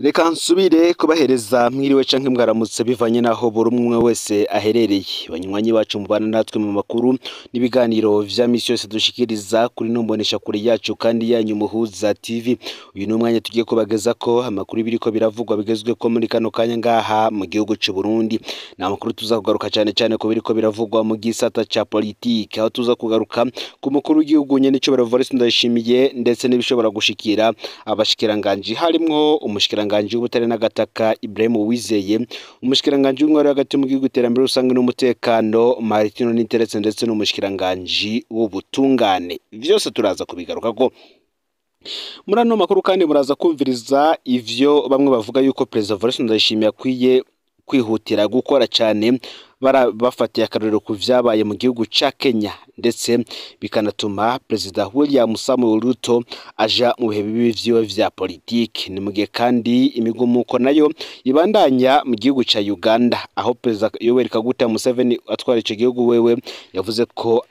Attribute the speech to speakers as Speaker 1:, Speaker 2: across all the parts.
Speaker 1: Reka nsubire kubahereza mwiriwe canke mwaramutse bivanye naho buri umwe wese aherereye. Banywanyi bacu mubana natwe mu makuru n'ibiganiro vya misi yose dushikiriza kuri no mbonesha kure yacu kandi yanyu Muhuza TV. Uyu ni umwanya tugiye kubagezako amakuru biriko biravugwa bigezweko muri kano kanya ngaha mu gihugu c'u Burundi. Ni amakuru tuza kugaruka cane cane ku biriko biravugwa mu gisata ca politike, aho tuza kugaruka ku mukuru w'igihugu nyene icubahiro Evariste Ndayishimiye ndetse n'ibishobora gushikira abashikiranganji harimwo umushikiranganji w'ubutare n'agataka Ibrahim Uwizeye, umushikiranganji w'intwaro hagati mu gihugu iterambere rusange n'umutekano Martino Ninteretse ndetse n'umushikiranganji w'ubutungane. Vyose turaza kubigarukako muri ano makuru, kandi muraza kumviriza ivyo bamwe bavuga yuko Perezida Evariste Ndayishimiye akwiye kwihutira gukora cane bafatiye akarorero ku vyabaye mu gihugu ca Kenya, ndetse bikanatuma Perezida William Samuel Ruto aja mu bihe bibi vyiwe vya politiki. Ni mugihe kandi imigumuko nayo ibandanya mu gihugu ca Uganda, aho Perezida Yoweri Kaguta Museveni atwara ico gihugu wewe yavuze ko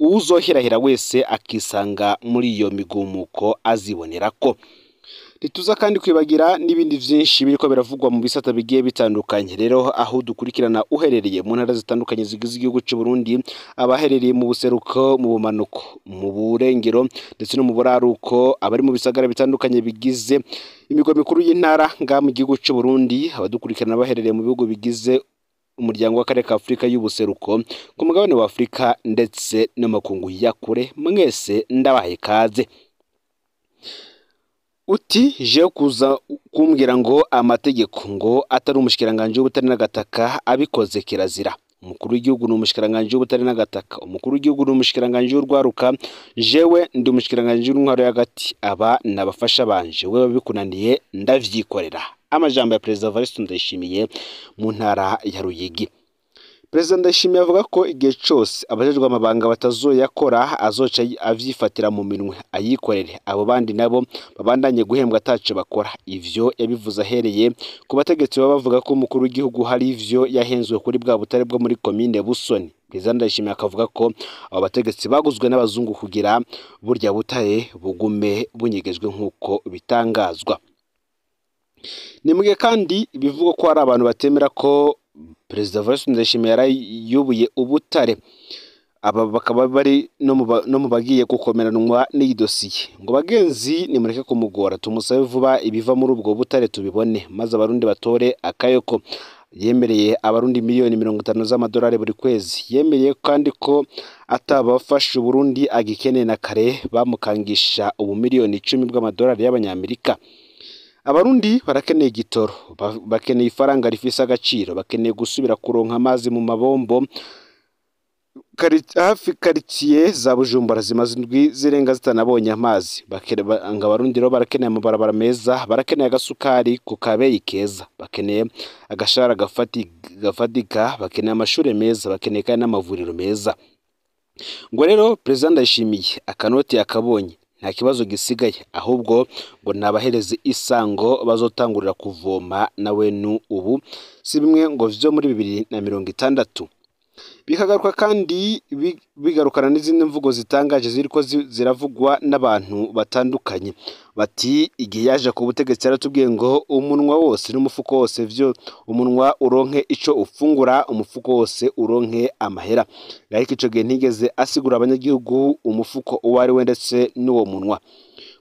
Speaker 1: uwuzohirahira wese akisanga muri iyo migumuko azibonerako. Ntituza kandi kwibagira n'ibindi vyinshi biriko biravugwa mu bisata bigiye bitandukanye. Rero aho dukurikirana uherereye mu ntara zitandukanye zigize igihugu c'u Burundi, abaherereye mu buseruko, mu bumanuko, mu burengero ndetse no mu buraruko, abari mu bisagara bitandukanye bigize imigwa mikuru y'intara ngaha mu gihugu c'u Burundi, abadukurikirana baherereye mu bihugu bigize umuryango w'akarere ka Afurika y'ubuseruko, ku mugabane wa Afurika ndetse n'amakungu ya kure, mwese ndabahaye ikaze. Uti jewe kuza kumbwira ngo amategeko ngo atari umushikiranganji w'ubutare n'agataka abikoze kirazira. Umukuru w'igihugu ni umushikiranganji w'ubutare n'agataka, umukuru w'igihugu ni umushikiranganji w'urwaruka, jewe ndi umushikiranganji w'intwaro y'hagati, aba nabafasha banje, wewe bikunaniye ndavyikorera. Amajambo ya Perezida Evariste Ndayishimiye mu ntara ya Ruyigi. Perezida Ndayishimiye avuga ko igihe cose abajejwe amabanga batazoyakora azoca avyifatira mu minwe ayikorere, abo bandi nabo babandanye guhembwa ataco bakora. Ivyo yabivuze ahereye ku bategetsi baba bavuga ko umukuru w'igihugu hari ivyo yahenzwe kuri bwa butare bwo muri komine Busoni. Perezida Ndayishimiye akavuga ko abo bategetsi baguzwe n'abazungu kugira burya butare bugume bunyegejwe nk'uko bitangazwa. Ni mugihe kandi bivugwa ko hari abantu batemera ko Perezida Evariste Ndayishimiye yarayubuye ubutare, aba bakaba bari no mu bagiye gukomeranwa n'iyi dosiye. Ngo bagenzi nimureke kumugora, tumusabe vuba ibiva muri ubwo butare tubibone, maze abarundi batore akayoko. Yemereye abarundi 50 miliyoni z'amadolari buri kwezi. Yemereye kandi ko atabafasha Uburundi agikeneye na kare bamukangisha ubu 10 miliyoni bw'amadolari y'abanyamerika. Abarundi barakeneye igitoro, bakeneye ifaranga rifise agaciro, bakeneye gusubira kuronka amazi mu mabombo. Hafi karitiye za Bujumbura zimaze indwi zirenga zitanabonye amazi. Ngo abarundi rero barakeneye amabarabara meza, barakeneye agasukari ku kabeyi keza, bakeneye agashahara gafatika, bakeneye amashure meza, bakeneye kandi n'amavuriro meza. Ngo rero Perezida Ndayishimiye akanoti yakabonye, nta kibazo gisigaye, ahubwo ngo nabahereze isango bazotangurira kuvoma na wenu ubu si bimwe ngo vyo muri 2060. Bikagaruka kandi bigarukana n'izindi mvugo zitangaje ziriko ziravugwa n'abantu batandukanye, bati igihe yaje ku butegetsi yaratubwiye ngo umunwa wose n'umufuko wose vyo umunwa uronke ico ufungura, umufuko wose uronke amahera. Ariko ico gihe ntigeze asigura abanyagihugu umufuko uwo ari we ndetse n'uwo munwa.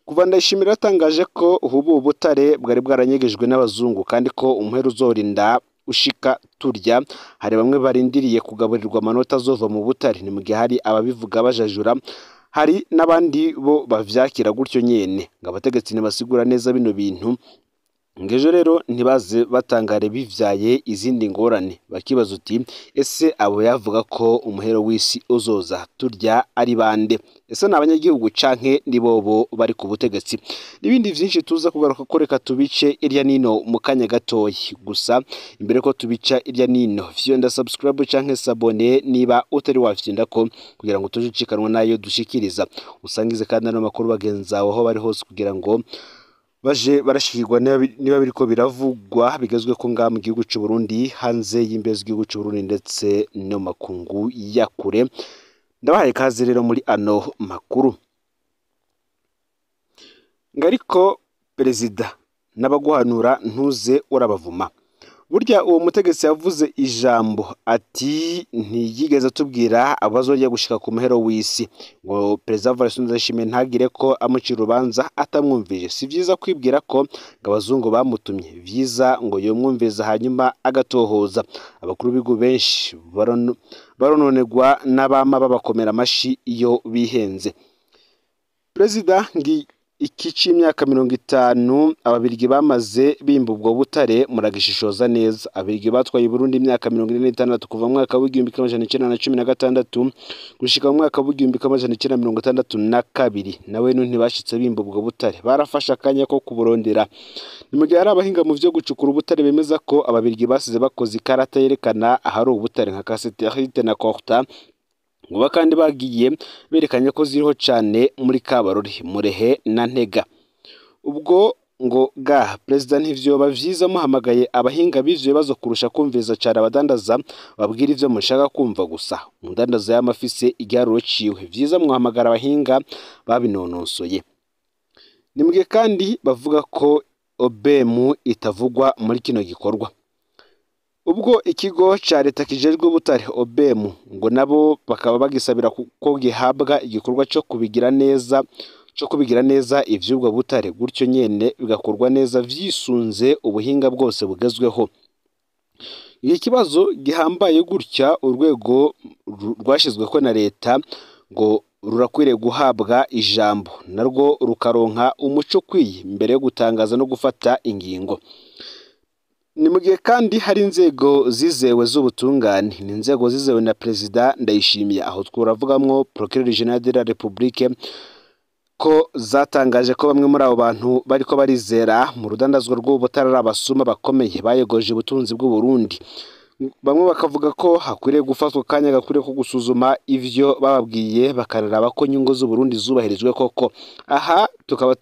Speaker 1: Kuva Ndayishimiye yatangaje ko ubu butare bwari bwaranyegejwe n'abazungu kandi ko umuhera uzorinda ushika turya, hari bamwe barindiriye kugaburirwa amanota azova mu butare. Ni mugihe hari ababivuga bajajura, hari n'abandi bo bavyakira gutyo nyene. Ngo abategetsi ntibasigura neza bino bintu, ngo ejo rero ntibaze batangare bivyaye izindi ngorane, bakibaza uti ese abo yavuga ko umuhero w'isi uzoza turya ari bande? Ese ni abanyagihugu canke ni bobo bari ku butegetsi? N'ibindi vyinshi tuza kugaruka ko reka tubice irya nino mu kanya gatoyi. Gusa imbere ko tubica irya nino, fyonda subscribe canke s'abonner niba utari wafyonda ko, kugira ngo tuje ucikanwa nayo dushikiriza. Usangize kandi ano makuru bagenzi bawe aho bari hose kugira ngo baje barashikirwa niba biriko biravugwa bigezwe ko ngaha mu gihugu c'u Burundi, hanze y'imbibe z'igihugu c'u Burundi ndetse no makungu ya kure. Ndabahaye ikaze rero muri ano makuru. Ngo ariko perezida n'abaguhanura ntuze urabavuma. Burya uwo mutegetsi yavuze ijambo ati ntiyigeze atubwira abazojya gushika ku muhero w'isi, ngo Perezida Evariste Ndayishimiye ntagire ko amucira urubanza atamwumvije. Si vyiza kwibwira ko ngo abazungu bamutumye, vyiza ngo yomwumviza hanyuma agatohoza. Abakuru b'ibihugu benshi barononegwa n'abama babakomera amashi iyo bihenze. Perezida ngi iki c'imyaka 50 ababirigi bamaze bimba ubwo butare muragishishoza neza. Ababirigi batwaye Burundi imyaka 46 kuva mu mwaka w'1916 gushika mu mwaka w'1962, nawe ntibashitse bimba ubwo butare, barafashe akanya ko kuburondera. Ni mu gihe hari abahinga mu vyo gucukura ubutare bemeza ko ababirigi basize bakoze ikarata yerekana ahari ubutare nka Cassiterite na Corta, ngo kandi bagiye berekanye ko ziriho cane muri Kabarore, Murehe na Ntega. Ubwo ngo ga Perezida ntivyoba vyiza muhamagaye abahinga b'ivyo bibazo kurusha kumviriza cane abadandaza babwira ivyo mushaka kumva gusa. Umudandaza yamafise igiharuro ciwe, vyiza muhamagara abahinga babinonosoye. Ni mugihe kandi bavuga ko OBM itavugwa muri kino gikorwa. Ubwo ikigo ca leta kijejwe ubutare OBM ngo nabo bakaba bagisabira ko gihabwa igikorwa co kubigira neza ivy'ubwo butare, gutyo nyene bigakorwa neza vyisunze ubuhinga bwose bugezweho. Iki kibazo gihambaye gutya urwego rwashizweko na leta ngo rurakwiriye guhabwa ijambo, narwo rukaronka umuco ukwiye mbere yo gutangaza no gufata ingingo. Ni mu gihe kandi hari inzego zizewe z'ubutungane, ni inzego zizewe na Perezida Ndayishimiye, aho twuravugamwo Procureur General de la République, ko zatangaje ko bamwe muri abo bantu bariko barizera mu rudandazwa rw'ubutare ari abasuma bakomeye bayogoje ubutunzi bw'u Burundi. Bamwe bakavuga ko hakwiriye gufatwa akanya gakwiriye ko gusuzuma ivyo bababwiye, bakaraba ko inyungu z'u Burundi zubahirijwe koko. Aha tukaba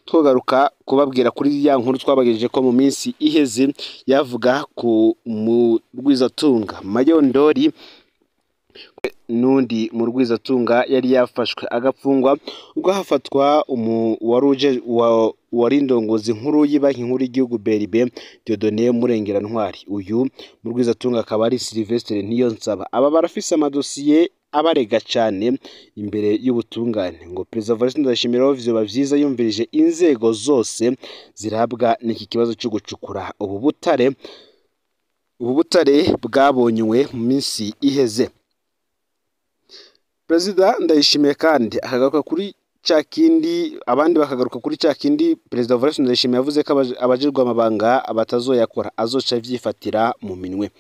Speaker 1: tugaruka kubabwira kuri ya nkuru twabagejeje ko mu minsi iheze yavuga ku murwizatunga Mayondori nundi murwizatunga yari yafashwe agapfungwa, ubwo hafatwa wari indongozi nkuru y'ibanki nkuru y'igihugu BRB Dieudonné Murengerantwari. Uyu murwizatunga akaba ari Sylvestre Niyonsaba. Aba barafise amadosiye abarega cane imbere y'ubutungane. Ngo Perezida Evariste Ndayishimiye vyoba vyiza yumvirije inzego zose zirabwa n'iki kibazo cyo gucukura ubu butare bwabonywe mu minsi iheze. Perezida Ndayishimiye kandi akagaruka kuri ca kindi, abandi bakagaruka kuri ca kindi Perezida Evariste Ndayishimiye yavuze ko abajejwe amabanga batazoyakora, azoca avyifatira mu minwe.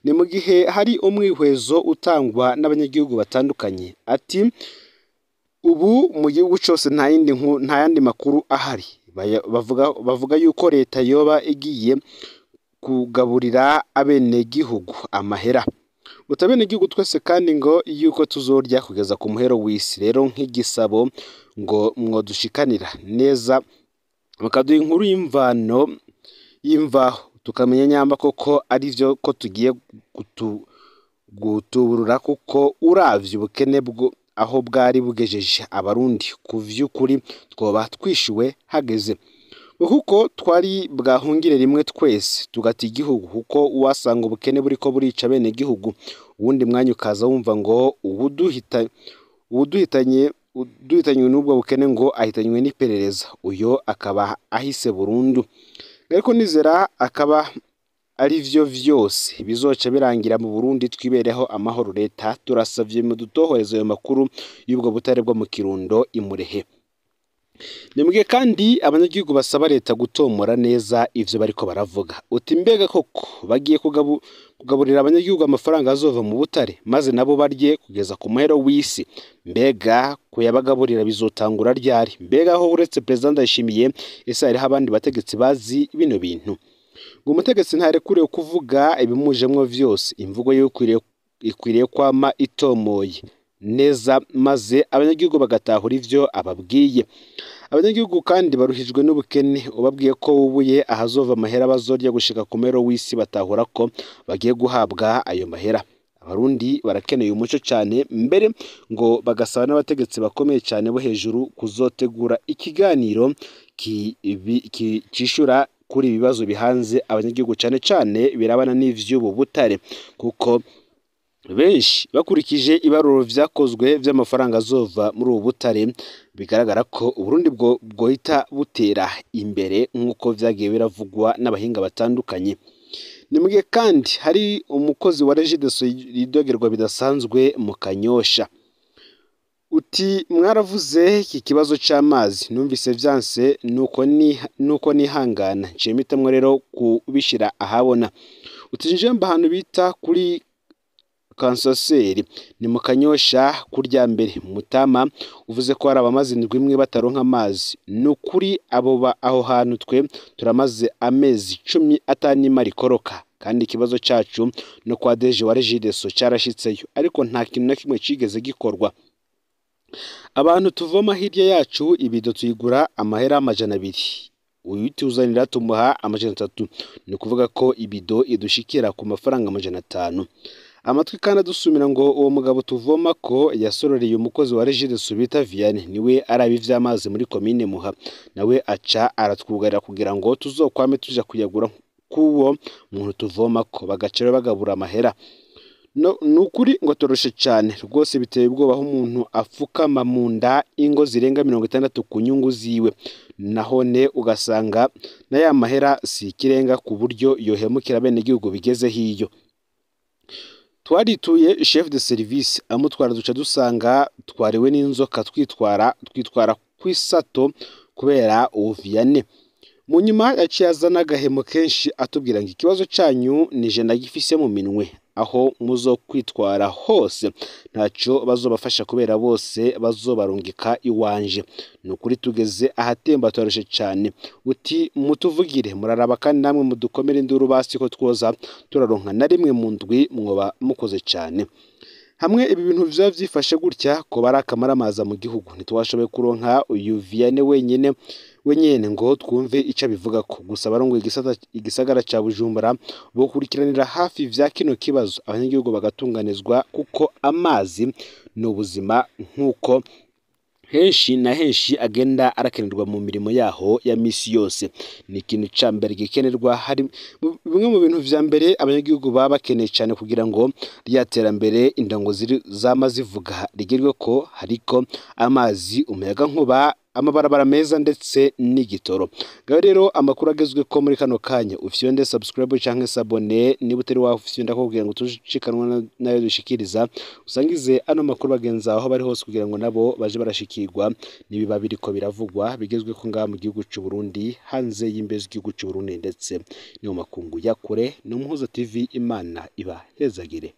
Speaker 1: Ni mu gihe hari umwihwezo utangwa n'abanyagihugu batandukanye, ati ubu mu gihugu cose nta yandi makuru ahari. Bavuga yuko leta yoba igiye kugaburira abenegihugu amahera, utabenegihugu twese kandi ngo yuko tuzorya kugeza ku muhero w'isi. Rero nk'igisabo ngo mwodushikanira neza bakaduha inkuru y'imvano y'imvaho, tukamenya nyamba koko ari vyo ko tugiye gutuburura, kuko uravye ubukene bwo aho bwari bugejeje abarundi ku vy'ukuri twoba twishuwe hageze, kuko twari bwahungire rimwe twese tugata igihugu, kuko uwasanga ubukene buriko burica bene gihugu, uwundi mwanya ukaza wumva ngo uwuduhitanye n'ubwo bukene ngo ahitanywe n'iperereza, uyo akaba ahise burundu. Ariko nizera akaba ari vyo vyose bizoca birangira mu Burundi twibereho amahoro. Leta turasavye mu dutohoreza ayo makuru y'ubwo butare bwo mu Kirundo imurehe. Ni kandi abanyagihugu basaba leta gutomora neza ivyo bariko baravuga. Uti mbega koko bagiye kugaburira abanyagihugu amafaranga azova mu butare maze nabo barye kugeza ku muhero w'isi? Mbega kuyabagaburira bizotangura ryari? Mbega aho uretse President Ndayishimiye ese hariho abandi bategetsi bazi bino bintu? Ngo umutegetsi ntarekuriwe kuvuga ibimujemwo vyose, imvugo yiwe ikwiriye kwama itomoye neza maze abanyagihugu bagatahura ivyo ababwiye. Abanyagihugu kandi baruhijwe n'ubukene, ubabwiye ko wubuye ahazova amahera bazorya gushika ku mero w'isi batahura ko bagiye guhabwa ayo mahera. Abarundi barakeneye umuco cyane, mbere ngo bagasaba n'abategetsi bakomeye cyane bo hejuru kuzotegura ikiganiro kishura kuri ibibazo bihanze abanyagihugu, cyane cyane birabana n'ivy'ubu butare, kuko benshi bakurikije ibaruro vyakozwe vy'amafaranga azova muri ubu butare, bigaragara ko Uburundi bwohita butera imbere nk'uko vyagiye biravugwa n'abahinga batandukanye. Ni mugihe kandi hari umukozi wa Regideso yidogerwa bidasanzwe mu Kanyosha. Uti mwaravuze iki kibazo c'amazi, numvise vyanse nuko nihangana, nciye mpitamwo rero kubishira ahabona. Uti nje mba ahantu bita kuri Kansoseri ni mu Kanyosha kurya mbere Mutama, uvuze ko hari abamaze indwi imwe bataronka amazi. Ni ukuri abo aho hantu twe turamaze amezi 10 atanima rikoroka, kandi ikibazo cacu no kwa Deje wa Regideso carashitseyo, ariko nta kintu na kimwe cigeze gikorwa. Abantu tuvoma hirya yacu ibido tuyigura amahera 200, uyituzanira tumuha 300, ni ukuvuga ko ibido idushikira ku mafaranga 500. Amatwi kandi adusumira ngo uwo mugabo tuvoma ko yasororeye umukozi wa Regideso bita Vianney, niwe araba ivy'amazi muri komine Muha, nawe aca aratwugarira kugira ngo tuzokwame tuja kuyagura k'uwo muntu tuvoma ko, bagaca bagabura amahera. Ni ukuri ngo toroshe cyane rwose, biteye ubwoba aho umuntu afukama mu nda ingo zirenga 60 ku nyungu ziwe, nahone ugasanga na ya mahera si ikirenga ku buryo yohemukira bene gihugu bigeze hiyo. Twarituye chef de service amutwara, duca dusanga twariwe n'inzoka, twitwara kwisato kubera uwo Vianney. Mu nyuma yaciye azana agahemo kenshi atubwira ngo ikibazo canyu ni je ndagifise mu minwe, aho muzo kwitwara hose ntaco bazobafasha kubera bose bazobarungika iwanje. Ni ukuri tugeze ahatemba toroshe cyane. Uti mutuvugire muraraba kandi namwe mudukomere induru basi ko twoza turaronka na rimwe mu ndwi, mwoba mukoze cyane. Hamwe ibi bintu vya vyifashe gutya ko barakamaramaza mu gihugu, ntitwashoboye kuronka uyu Vianney wenyene ngo twumve ico abivuga ko. Gusa abarongoye igisagara ca Bujumbura bokurikiranira hafi vya kino kibazo, abanyagihugu bagatunganizwa, kuko amazi ni ubuzima nk'uko henshi na henshi agenda arakenerwa mu mirimo yaho ya misi yose. Ni ikintu ca mbere gikenerwa, hari bimwe mu bintu vya mbere abanyagihugu baba bakeneye cyane kugira ngo rya terambere indongo zama zivuga rigerwe ko, hariko amazi, umuyaga nkuba, amabarabara meza ndetse n'igitoro. Ngaho rero amakuru agezwe ko muri kano kanya, ufyonde subscribe canke s'abonner niba utari wafyonda ko kugira ngo tushikanwa nayo dushikiriza, usangize ano makuru bagenzi aho bari hose kugira ngo nabo baje barashikirwa nibiba biriko biravugwa bigezwe ko ngaha mu gihugu c'u Burundi, hanze y'imbe z'igihugu c'u Burundi ndetse no mu makungu ya kure. No Muhuza TV, Imana ibahezagire.